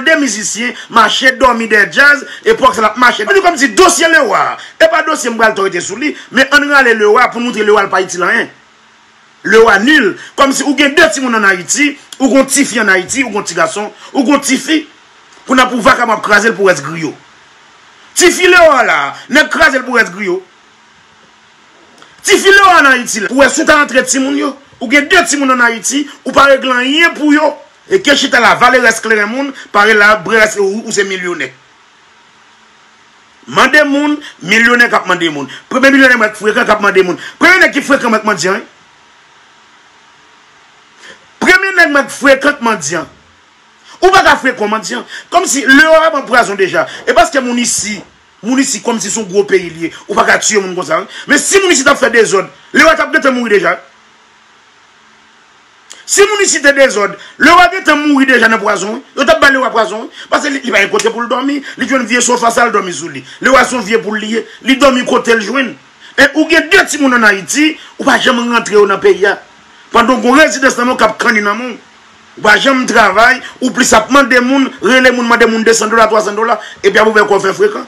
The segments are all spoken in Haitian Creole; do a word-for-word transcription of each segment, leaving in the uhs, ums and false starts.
de mizisyen mache dòmi dèyè djaz, epòk sa l ap mache. Mwen di kòmsi dosye Lewa a, e pa dosye m pral tò rete sou li, men ann rale Lewa pou n montre Lewa l pa itil anyen. Lewa nil. Kòmsi ou gen de timoun ann Ayiti, ou gon tifi ann Ayiti, ou gon ti gason, ou gon tifi. Kounye a pou vakabon ap kraze l pou rès griyo. Tifi Lewa la, nèg kraze l pou rès griyo. Tifi Lewa ann Ayiti la, ou wè si w ta antre timoun yo, ou gen de timoun ann Ayiti, ou pa regle anyen pou yo. E ke chita la, vale rès kleren moun, pare la, bre rès ou, ou se milyonè. Mande moun, milyonè k ap mande moun. Premye milyonè mwen k frekan k ap mande moun. Premye nèg ki frekan mwen k mandyan, wi. Premye nèg mwen k frekan k mandyan. Ou pa ka frekan mandyan. Kòmsi Lewa pa pran pwazon deja. E paske moun isi, moun isi kòmsi se yon gwo peyi li ye. Ou pa ka tiye moun konsa, wi. Men si moun isi t ap fè dezòd, Lewa t ap gentan mouri deja. Si moun isi te dezòd, Lewa gentan mouri deja nan pwazon, wi. Yo t ap ba Lewa pwazon, wi. Paske li, li pa gen kote pou l dòmi, li jwenn vye sofa sa l dòmi sou li. Lewa se yon vye poul li ye, li dòmi kote l jwenn. E ou gen de timoun ann Ayiti, ou pa janm rantre yo nan peyi a. Pandan w gon rezidans nan men w k ap kanni nan men w. Ou pa janm travay, ou plis ap mande moun, rele moun, mande moun de san dola, twa san dola, epi ap ouvè kò w fè frekan.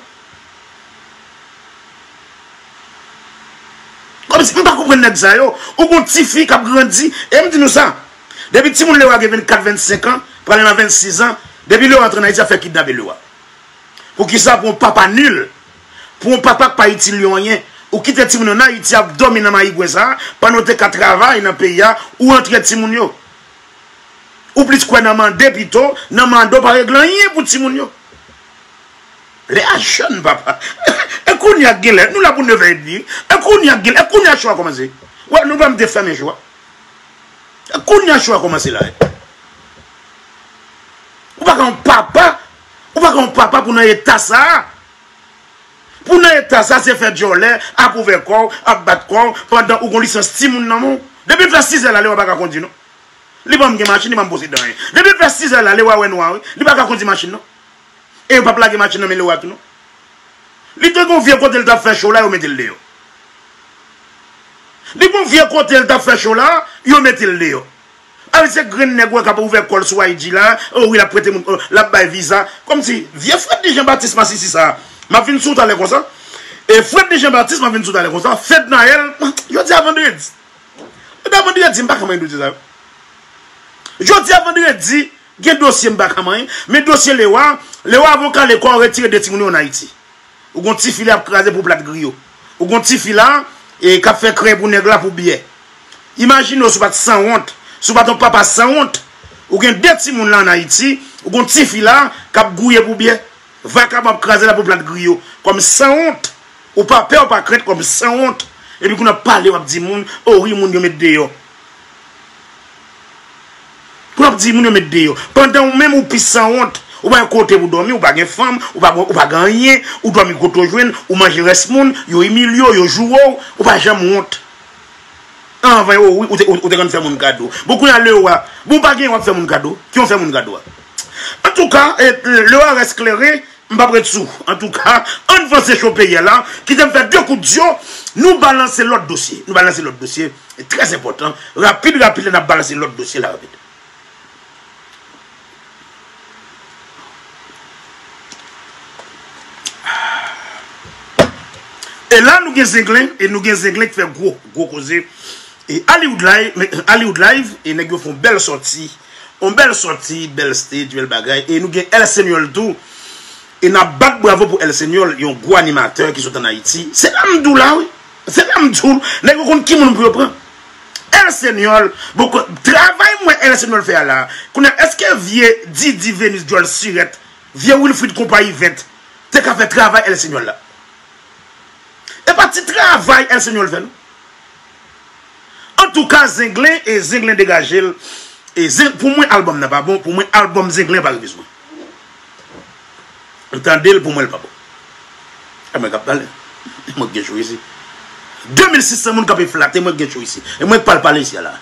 Kòmsi m pa konprann nèg sa yo. Ou gon tifi k ap grandi, e m di nou sa. Depi timoun Lewa gen vennkat, vennsenk an, prale nan vennsis an, depi Lewa antre ann Ayiti, y ap fè kidnape Lewa. Poukisa pou yon papa nil, pou yon papa k pa itil yo anyen, ou kite timoun yo ann Ayiti ap dòmi nan mayigwen sa a, pandan w te ka travay nan peyi a, ou antre timoun yo. Ou plis kwè nan mande pito, nan mande w pa regle anyen pou timoun yo. Lè a jèn, papa. E kounye a k genlè, nou la pou nevè edmi. E kounye a k genlè, e kounye a cho a kòmanse. Wè, nou pa mete fèmen cho a. E kounye a cho a kòmanse la. Ou pa ka yon papa, ou pa ka yon papa pou nan eta sa a. Pou nan eta sa, se fè djòlè, ap ouvè kò w, ap bat kò w, pandan ou gon lisans timoun nan men w. Depi l fè sizè la, Lewa pa ka kondi, non. Li pa menm gen machin, li pa menm posede anyen. Depi l fè sizè la, Lewa wè nwa, wi. Li pa ka kondi machin, non. E yo p ap lage machin nan men Lewa tou, non. Li te gon vye kote l t ap fè cho la, yo mete l deyò. Li gon vye kote l t ap fè cho la, yo mete l deyò. A, se grenn nèg ou wè k ap ouvè kò l sou I G la, o wi, l ap prete moun, o, l ap bay viza. Kòmsi, vye Freddy Jean Baptiste masisi sa a. M ap vin sou talè konsa. E Freddy Jean Baptiste, m ap vin sou talè konsa. Fednaelle, jodi a vandredi. Jodi a vandredi, m pa ka manyen dosye sa yo. Jodi a vandredi, gen dosye m pa ka manyen, men dosye Lewa, Lewa avoka lekòl retire de timoun yo ann Ayiti. Ou gon tifi la ap kraze pou plat griyo. Ou gon tifi la, e, k ap fè krèy pou nèg la pou byè. Imajine w si w pa t sanwont, si w pa t yon papa sanwont. Ou gen de timoun la ann Ayiti, ou gon tifi la k ap gouye pou byè. Vakabon ap kraze la pou plat griyo. Kòm sanwont. Ou pa pè, ou pa krent, kòm sanwont. Epi kounye a w ap pale, w ap di moun, o wi, moun yo met deyò. Pou w ap di moun yo met deyò. Pandan ou menm ou pi sanwont, ou pa gen kote pou dòmi, ou pa gen fanm, ou pa, ou pa gen anyen, ou dòmi kote w jwenn, ou manje rès moun, yo imilye w, yo joure w, ou pa janm wont. Anvan yo, wi, ou te, ou, ou te konn fè moun kado. Bon, kounye a lè w a, bon, ou pa gen w ap fè moun kado. Ki w fè moun kado a? Antouka, e, lè w a rès klere, m p ap ret sou. Antouka, ann vanse cho peyi a la. Kite m fè de kout dyo. Nou balanse lòt dosye. Nou balanse lòt dosye. E trè enpòtan. Rapid, rapid, n ap balanse lòt dosye la rapid. E la, nou gen Zenglen, e nou gen Zenglen k fè gwo, gwo koze. E Hollywood Live, men, Hollywood Live, e nèg yo fè yon bèl sòti. Yon bèl sòti, bèl stage, bèl bagay. E nou gen El Señor tou. E n ap bat bravo pou El Señor, yon gwo animatè ki sot ann Ayiti. Se la m di w la, wi. Se la m di w. Nèg yo konn ki moun pou yo pran. El Señor, bon, ko-, travay m wè El Señor fè a la. Kounye a, èske vye Didi Venus djòl sirèt, vye Wilfrid konpayi vèt, te ka fè travay El Señor la? E pa ti travay El Señor fè, non. Antouka, Zenglen e Zenglen degaje l. E Zen-, pou mwen, albòm nan pa bon. Pou mwen, albòm Zenglen pa rive sou mwen. Ou tande l, pou mwen, l pa bon. E mwen k ap pale. Mwen k gen cho isi. De mil sis san moun k ap flate, mwen k gen cho isi. E mwen k pral pale isi a la.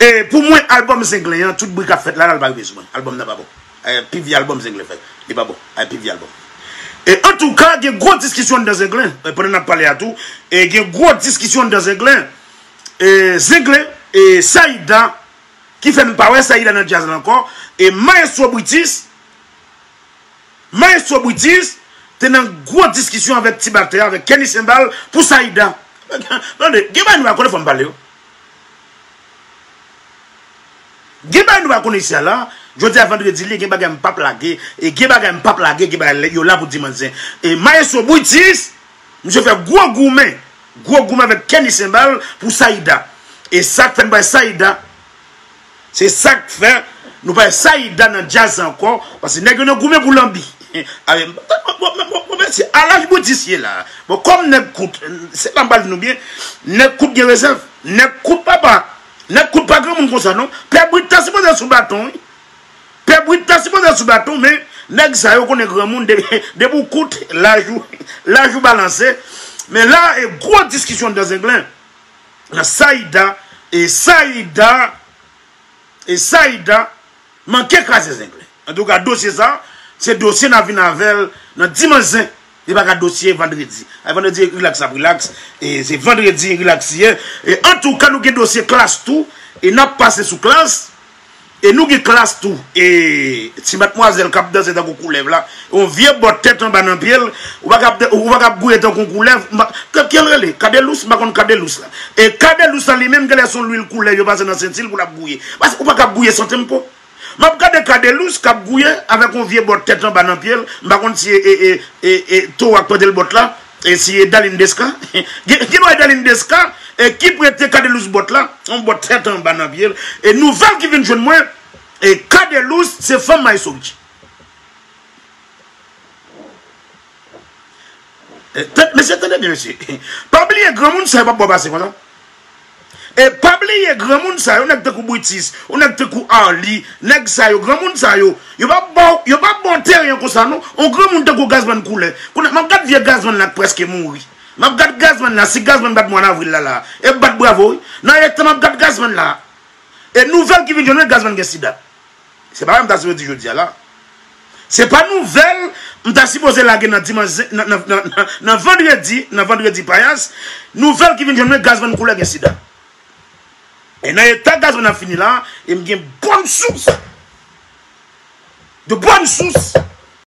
E pou mwen, albòm Zenglen an, tout bri k ap fèt la, la, l pa rive sou mwen. Albòm nan pa bon. E, pi vye albòm Zenglen fè. Li pa bon. E, pi vye albòm. E, antouka, gen gwo diskisyon anndan Zenglen. E, pandan n ap pale a tou, e, gen gwo diskisyon anndan Zenglen. E, Zenglen, e, Saïda, ki fè n pa wè Saïda nan djaz la ankò. E, Maestro Britis, Maestro Britis te nan gwo diskisyon avèk Ti Batè, avèk Kenny Senbal pou Saïda. Tande, gen bagay nou pa konnen, fò m pale yo. Gen bagay nou pa konnen isi a la. Jodi a vandredi li, gen bagay m p ap lage. E gen bagay m p ap lage, gen bagay yo la pou dimanch zen. E Maestro Britis, misye fè gwo goumen. Gwo goumen avèk Kenny Senbal pou Saïda. E sa k fè n bay Saïda. Se sa k fè nou pa wè Saïda nan djaz ankò, paske nèg yo nan goumen pou lanbi. Bon, bon, bon, bon, mesye, a laj Britis ye la. Bon, kòm nèg kout, se pa m pral di nou byen, nèg kout gen rezèv, nèg kout papa, nèg kout pa granmoun konsa non. Pè Brit ta sipoze sou baton, wi. Pè Brit ta sipoze sou baton, men nèg sa yo konnen granmoun de, depi w kout, laj ou, laj ou balanse. Men la, e gwo diskisyon anndan Zenglen. Nan Saïda, e Saïda, e Saïda manke kraze Zenglen. Antouka, dosye sa, se dosye n a vin avè l nan dimanch zen. Li pa ka dosye vandredi. Ay, vandredi, rilaks n ap rilaks. E se vandredi, rilaks ye. E antouka, nou gen dosye Klass tou. E n ap pase sou Klass. E nou gen Klass tou. E ti madmwazèl k ap danse tankou koulèv la. Yon vye bòt tèt anba nan pye l. Ou pa kab, ou pa kab gouye tankou koulèv. M pa, ke, ke l rele? Kadelous, m pa konn Kadelous la. E Kadelous la li menm, genlè se yon lwil koulèv yo pase nan senti l pou l ap gouye. Paske ou pa kab gouye san tempo. M ap gade Kadelous k ap gouye avèk yon vye bòt tèt anba nan pye l. M pa konn si e, e, e, e, e towo a k prete l bòt la. E si e Darline Desca. Gen, gen dwa e Darline Desca, e ki prete Kadelous bòt la. Yon bòt tèt anba nan pye l. E nouvèl ki vin jwenn mwen, e Kadelous se fanm Maestro Richie. E, tan-, mesye, tande byen, mesye. Pa bliye, granmoun sa yo p ap ba w pase konsa. E pa bliye, granmoun sa yo, nèg tankou Britis, yon nèg tankou Arly, nèg sa yo, granmoun sa yo, yo p ap ba w, yo p ap ba w teren konsa non. Yon granmoun tankou Gazman Koulè. Kounye a, m ap gad vye Gazman la k prèske mouri. M ap gad Gazman la, si Gazman bat mwa n avril la, la, e bat bravo, wi. Nan eta m ap gad Gazman la. E nouvèl ki vin jwenn mwen, Gazman gen sida. Se pa sa m ta sipoze di jodi a la. Se pa nouvèl m ta sipoze lage nan dimanch, nan, nan, nan, nan, nan vandredi, nan vandredi payas. Nouvèl ki vin jwenn mwen, Gazman Koulè gen sida. E nan eta Gazman ap fini la, e m gen bòn sous. De bòn sous.